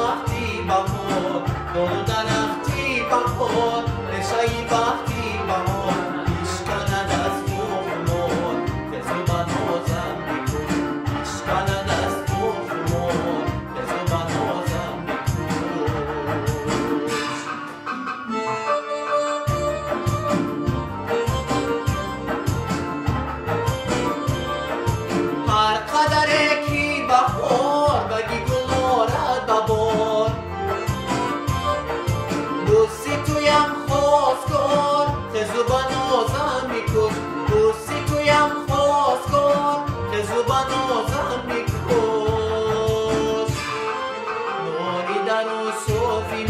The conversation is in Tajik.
бахти баҳор, дору дарахти баҳор, решаи бахти баҳор, ишканад аз ту хумор, тезу ба нозам бикуш, ишканад аз ту хумор, тезу ба нозам бикуш. Ҳар қадаре ки баҳор барги гул орад ба бор, бӯси туям хостгор, хезу ба нозам бикуш, бӯси туям хостгор, хезу ба нозам бикуш. Нори дару суфи